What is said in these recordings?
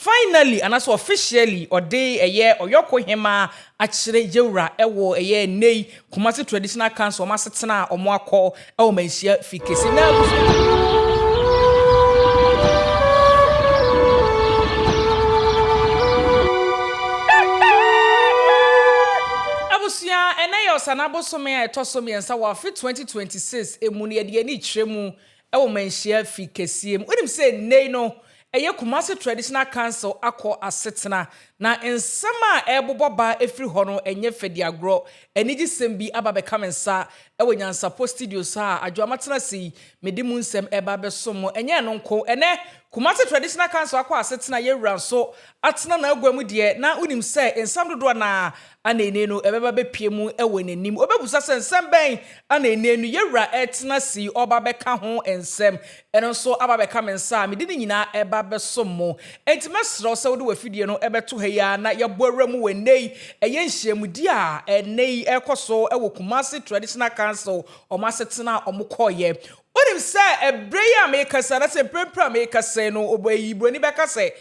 Finally anaasɛ officially ɔde ɛyɛ Ɔyɔko Hemaa akyerɛ Yewura ɛwɔ ɛyɛ nnɛ yi Kumasi Traditional Council wɔn asetena a wɔn akɔ ɛwɔ Manhyia fi kɛse na abusua. Abusua, ɛnɛ yɛ Ɔsana bosome a ɛtɔ so mmiɛnsa wɔ afe 2026 mu no, yɛde yɛn ani rekyerɛ mu wɔ Manhyia fi kɛseɛ mu. Wonim sɛ nnɛ yi no, ɛyɛ Kumasi Traditional Council akɔ asetena, na nsɛm a ɛrebobɔ ba firi hɔ no, ɛnyɛ fɛdiagorɔ. Anigyesɛm bi aba abɛka me nsa wɔ Nyansapɔ Studios ha a Adwoa matena ase yi, mede mu nsɛm reba abɛsom mo. Ɛnyɛ ɛno nko, ɛnnɛ Kumasi Traditional Council akɔ asetena, yɛn wura nso atena n'agua mu deɛ, na wonim sɛ nsɛm dodoɔ no ara Ana ene no ɛbɛba bɛpue mu wɔ n'anim? Ɔbɛbusa sɛ, Nsɛm bɛn ana ene no yɛn Wura retena ase yi ɔreba abɛka ho nsɛm? Ɛno nso aba abɛka me nsa a mede ne nyinaa reba abɛsom mo. Enti mɛsrɛ wo sɛ wode w'afidie no bɛto ha yi ara na yɛabɔ awura mu wɔ ɛnnɛ yi ɛyɛ nhyiamudie a ɛnnɛ yi ɛrekɔ so wɔ Kumasi Traditional Council wɔn asetena a wɔkɔeɛ. Wonim sɛ ɛberɛ yi a merekasa anaasɛ mprempren a merekasa yi no, oburoni bɛka sɛ,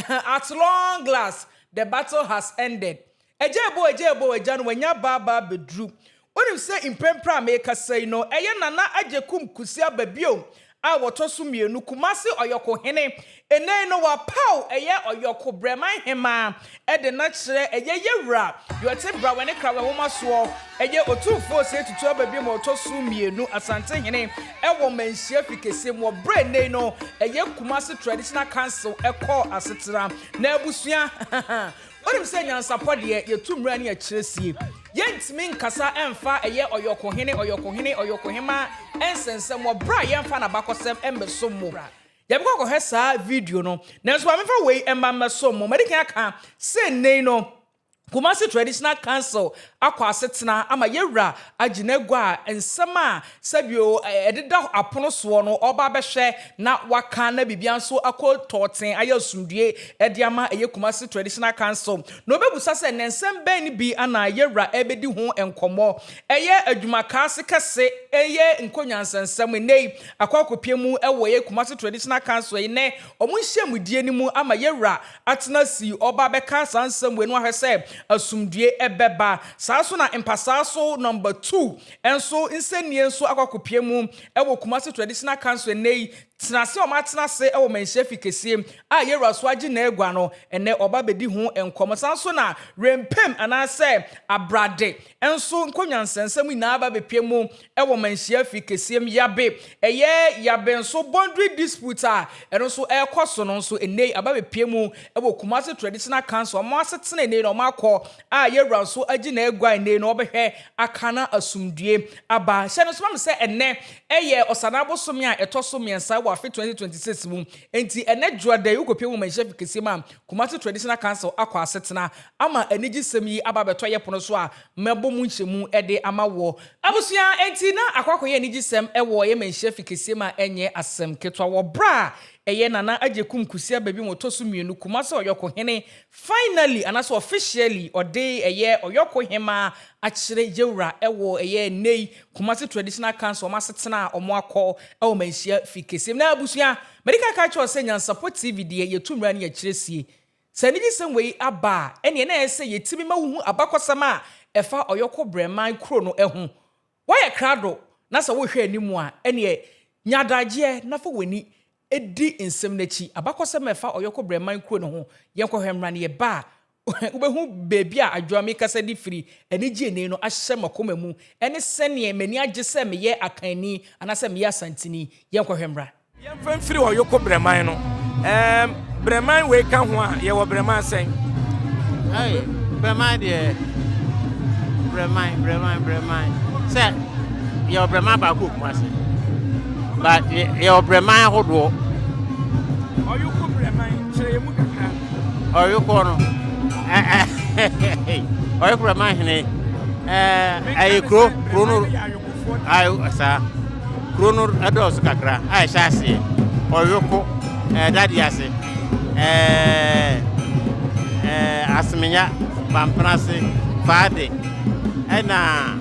At long last, the battle has ended. Agya ebo agya ebo agya no wanya aba aba abɛduru. Wonim sɛ mprempren a merekasa yi no ɛyɛ Nana Agyekum Kusi aba bio a wɔtɔ so mmienu, Kumasi Ɔyɔko hene. Nnɛ yi no wapaw ɛyɛ Ɔyɔko Brɛman Hemaa de no akyerɛ ɛyɛ Yɛwura deɛ ɔte Brawɛ ne Krawɛ nwoma soɔ, ɛyɛ Otumfoɔ Osei Tutu aba bio ma ɔtɔ so mmienu, Asante hene wɔ Manhyia Fikese mu wɔ berɛ a nnɛ yi no ɛyɛ Kumasi Traditional Council kɔɔ asetena. Na abusua Wonim sɛ nyansapɔ deɛ, yɛtu mmira ne akyire sie. Yɛntumi nkasa mfa ɛyɛ ɔyɔkohene, ɔyɔkohene, ɔyɔkohemaa nsɛnsɛm wɔ berɛ a yɛmfa n'abakɔsɛm mmɛsom mo. Yɛbɛkɔ akɔhwɛ saa video no. Nanso ma memfa wei mma mmɛsom mo. Madi kan aka sɛ nnɛ yi no, Kumasi Traditional Council akɔ asetena ama yɛn wura agye n'agua a nsɛm a sɛbio ɛdeda apono soɔ no ɔreba abɛhwɛ na waka na biribiara nso akɔ tɔɔten ayɛ asomdue de ama ɛyɛ Kumasi Traditional Council. Na ɔbɛbusa sɛ nɛ nsɛm bɛn no bi na yɛn wura ɛrebɛdi ho nkɔmmɔ. Ɛyɛ adwumakaase kɛse, ɛyɛ nkɔnyansɛnsɛm nnɛ yi akɔ akɔpie mu wɔ ɛyɛ Kumasi Traditional Council yi nɛ wɔn nhyiamudie no mu ama yɛn wura atena ase ɔreba abɛka saa nsɛm wei no ahwɛ sɛ asomdue bɛba. Saa nso na mpasaa so number two nso nsɛnnie nso akɔ akɔpue mu wɔ Kumasi Traditional Council ɛnnɛ yi. Tena ase a wɔatena ase wɔ Manhyia Fi kɛseɛ a Yɛwura so agye n'agua no, ɛnnɛ ɔreba abɛdi ho nkɔmmɔ. Saa nso na Rempem anaasɛ Abrade nso nkonnwa nsɛnsɛm nyinaa aba abɛpue mu wɔ Manhyia Fi kɛseɛ mu. Yabe, ɛyɛ Yabe nso boundary dispute a ɛno nso ɛrekɔ so no nso ɛnnɛ yi aba abɛpue mu wɔ Kumasi Traditional Council. Wɔn asetena ɛnnɛ yi na wɔakɔ a Yɛwura nso agye n'agua ɛnnɛ yi na wɔbɛhwɛ aka na asomdue aba. Hyɛ no nso ma me sɛ ɛnnɛ ɛyɛ Ɔsanaa bosome a ɛtɔ so mmiɛnsa wɔ afe 2026 mu. Enti ɛnnɛ Dwoada yi wokɔpue mu wɔ Manhyia Fi kɛseɛ mu a Kumasi Traditional Council akɔ asetena ama anigyesɛm yi aba abɛtɔ yɛ pono so a mɛbɔ mu nkyɛmu de ama woɔ. Abusua, enti na akɔ akɔyɛ anigyesɛm wɔ yɛ manhyia fi kɛseɛ mu a ɛnyɛ asɛm ketewa wɔ berɛ a ɛyɛ Nana Agyekum Kusi Ababim ɔtɔ so mmienu, Kumasi Ɔyɔko hene finally anaasɛ officially ɔde ɛyɛ Ɔyɔko hemaa akyerɛ Yɛwura wɔ ɛyɛ nnɛ yi Kumasi Traditional Council wɔn asetena a wɔn akɔ wɔ manhyia fi kɛseɛ mu. Na abusua, madi kan aka akyerɛ wo sɛ Nyansapɔ TV deɛ yɛtu mmira ne yɛkyerɛ sie. Sɛ anigyesɛm wei aba a, ɛnneɛ na ɛyɛ sɛ yɛtumi ma wohu abakɔsɛm a ɛfa Ɔyɔkɔ Brɛman kuro no ho. Woayɛ krado na sɛ worehwɛ anim a, ɛnneɛ nya adagyeɛ na fa w'ani di nsɛm no akyi. Abakɔsɛm a ɛfa Ɔyɔkɔ Brɛman kuro no ho, yɛnkɔhwɛ mmra na yɛba a, wobɛhu baabi a adwoa mekasa de firi anigyeɛ ni no ahyɛ m'akoma mu ne sɛdeɛ m'ani agye sɛ meyɛ Akanni anaasɛ meyɛ Asanteni. Yɛnkɔhwɛ mmra. Yɛmfa mfiri Ɔyoko Brɛman no. Ɛɛm, Brɛman wei ka ho a, yɛwɔ Brɛman sɛn? Ɛy, Brɛman deɛ, Brɛman, Brɛman, Brɛman. Sɛ yɛwɔ Brɛman baako wɔ Kumasi. But yɛwɔ Brɛman ahodoɔ. Ɔyoko Brɛman, kyerɛ yɛn mu kakra. Ɔyoko no, Ɔyoko Brɛman hene, ɛyɛ kuro, kuro no. Ayo saa. Kuro no dɔɔso kakra a ɛhyɛ aseɛ. Ɔyoko, ɛɛ dade ase, ɛɛ ɛɛ Asemenya, Bampenase, Faade, ɛna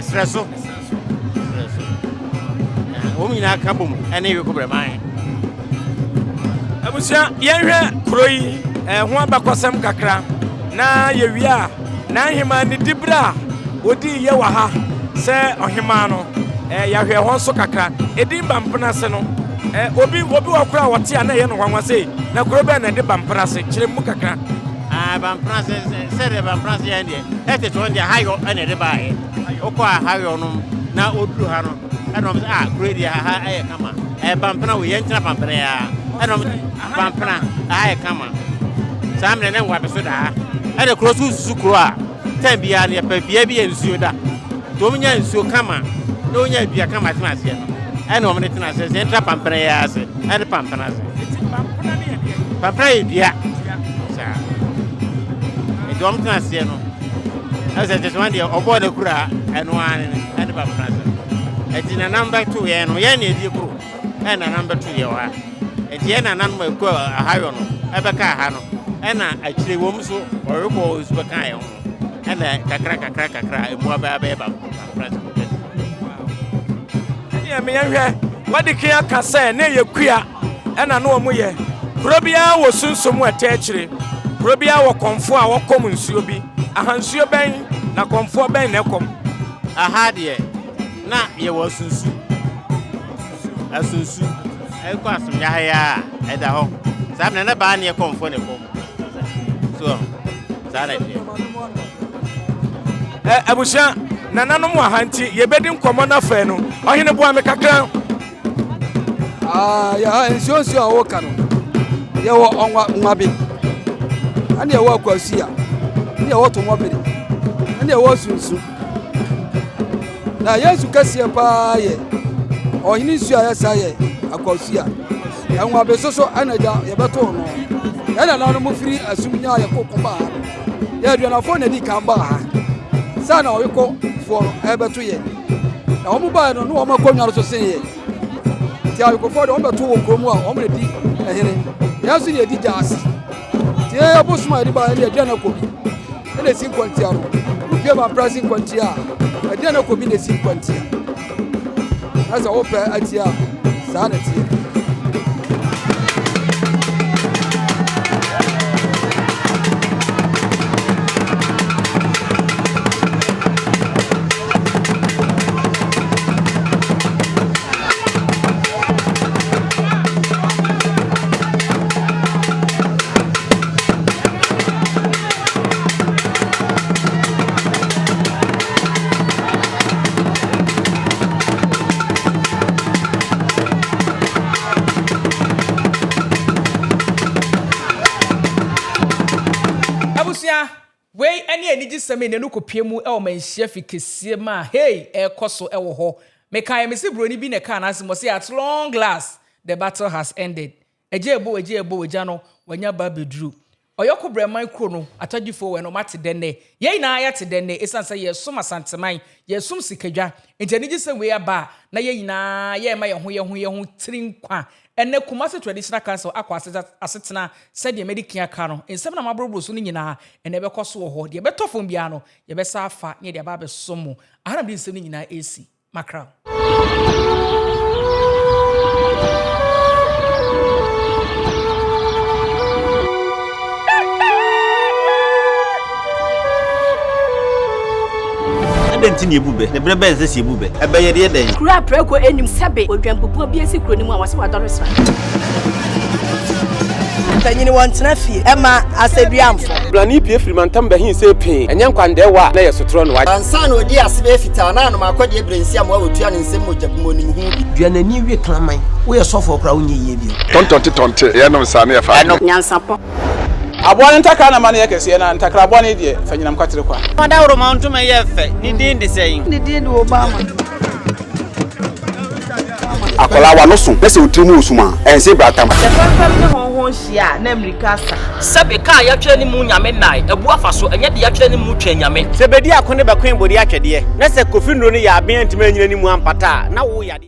Serɛ so. Serɛ so. Wɔn nyinaa ka bom ɛne Yoko Brɛman. Abusua, yɛnhwɛ kuro yi ho abakɔsɛm kakra na yɛwie a, n'ahemaa ne diberɛ a ɔdii yɛ wɔ ha sɛ ɔhemaa no, yɛahwɛ hɔ nso kakra. Edin Bampenase no, obi obi wɔ koraa a ɔte a na ɛyɛ no nwanwa sei, na kuro bɛn na ɛde Bampenase? Kyerɛ mu kakra. Ah, Bampenase, sɛdeɛ Bampenase yɛ deɛ, ɛtete hɔ deɛ Ahayɔ na ɛde baeɛ. Wokɔ Ahayɔ nom na woduru ha no, ɛna wɔn sɛ ah kuro yi deɛ ha ɛyɛ kama ɛyɛ pampena wei yɛn tena pampena ya ɛna wɔn pampena ha yɛ kama saa mmerɛ ne nwa bɛ so daa ɛna kuro so susu kuro a tɛn biara no yɛpɛ bea bi yɛ nsuo da nti wɔn nya nsuo kama na wɔn nya dua kama tena aseɛ no ɛna wɔn de tena aseɛ sɛ yɛn tena pampena ya ase ɛne pampena ase pampena yɛ dua saa nti wɔn tena aseɛ no ɛsɛ kyɛ sɛ wɔn deɛ ɔbɔɔ ne kura ɛno ara ne ɛne pampena ase. Enti nananom bɛto yɛn no, yɛn na yɛdi koro. Ɛna nananom bɛto yɛn wɔ ha. Enti yɛn nananom a ɛkɔ ahayɔ no ɛbɛka ha no, ɛna akyire wɔn nso wɔrekɔ wɔn nso bɛka yɛn ho. Ɛna kakra kakra kakra emu abɛyɛ abɛyɛ baako baako. Ɛnneɛ meyɛhwɛ, wadi kan aka sɛ na ɛyɛ kua ɛna na wɔn yɛ. Kuro biara wɔ sunsum a ɛtɛ akyire. Kuro biara wɔ kɔmfoɔ a wɔkɔm nsuo bi. Aha nsuo bɛn na kɔmfoɔ bɛn na ɛkɔm? Aha deɛ na yɛwɔ asunsu asunsu ɛkɔ asomdwa ha yi a ɛda hɔ saa mmerɛ na baa neɛ kɔmfoɔ ne kɔ so saa na ɛteɛ. Ɛ abusua nananom wɔ ha nti yɛbɛdi nkɔmmɔ no afei no ɔhene boa me kakra. Ah, yɛ nsuo nsuo a wɔka no yɛwɔ ɔnwa nwabe ɛne yɛwɔ akwasia ɛne yɛwɔ tomɔbere ɛne yɛwɔ sunsu na yesu kɛseɛ paa yɛ ɔhene nsuo a yɛsa yɛ akwasia ɛnwabe soso ɛna gya yɛbɛtoo no yɛn nananom firi asum nya yɛkɔ ko baa ha no yɛ aduanafoɔ na di kan baa ha saa na ɔyekɔfoɔ no ɛbɛto yɛ na wɔn baeɛ no ne wɔn akonnwa no so sen yɛ Nti ayokofoɔ deɛ wɔbɛto wɔ kurom a wɔn na di ɛhene. Yɛn nso na yɛdi gya ase. Nti yɛn abosom a yɛde ba yɛde aduane akɔ bi ɛna esi nkwantia no. Wopie ma mpra si nkwantia a aduane akɔ bi na esi nkwantia. Na sɛ wopɛ atie a saa na ɛteɛ. Abusua, wei ne anigyesɛm a nnɛ no kɔpue mu wɔ Manhyia fi kɛseɛ mu a hey ɛrekɔ so wɔ hɔ. Mekaeɛ mese buroni bi na ɛkaa n'asɛm ɔse at long last the battle has ended. Agya ebo agya ebo agya no wanya ba abɛduru. Ɔyɔko Brɛman kuro no atadwifoɔ wɔ ɛno wɔate dɛ nnɛ. Yɛn nyinaa yɛate dɛ nnɛ ɛsiane sɛ yɛresom Asanteman, yɛresom Sikadwa. Nti anigyesɛm wei aba a na yɛn nyinaa yɛrema yɛn ho yɛn ho yɛn ho tiri nkwa. Ɛnnɛ Kumasi Traditional Council akɔ asetena sɛdeɛ madi kan aka no. Nsɛm na maboroboro so no nyinaa ɛnnɛ ɛbɛkɔ so wɔ hɔ. Deɛ ɛbɛtɔ fam biara no yɛbɛsa afa na yɛde aba abɛsom mo. Aha na mede nsɛm no nyinaa resi. Makra. Adɛn nti na yɛbu bɛ? Na berɛ bɛn na ɛsɛ sɛ yɛbu bɛ? Ɛbɛ yɛ deɛ dɛn? Kuro a prako nnim sɛbe odwanpupuo bi asi kuro no mu a wɔse wadɔre sra. Mpanyin wɔntena fie ɛma asɛduamfo. Brane pue firi mantam bɛhe sɛ pee, ɛnyɛ nkwandɛɛwa a na ɛyɛ sotorɔ no. Ansa na ɔdii ase bɛyɛ fitaa na anom akɔdeɛ berɛ nsi amoa wɔtua ne nsam mogya bi mu ɔnim ho bi. Dua n'ani we kraman. Woyɛ sɔfoɔ koraa wonyɛ yie bio. Tɔntɔnte tɔnte, yɛnom saa na yɛfa adwene. Nyansapɔ. Aboa no ntakra na ma no yɛ kɛseɛ, na ntakra bɔne deɛ, fa nyinam kwatere kwa. Ɔdawuroma ntoma yɛ fɛ, ne din de sɛn? Ne din de Obama. Akwadaa w'ano so na sɛ wo tiri mu wɔ sum a, ɛnse bratam. Sɛ fɛmfɛm ne hɔnhɔn hyia a, na mmirika asa. Sɛbe ka a yɛatwerɛ ne mu Nyame nnae, abu afa so, ɛnyɛ deɛ yɛatwerɛ ne mu Twɛn Nyame. Sɛ bedi ako ne bɛkoe bode atwɛdeɛ, na sɛ Kofi nnuro no yɛ aben antumi anyina ne mu ampata a, na wo yadeɛ.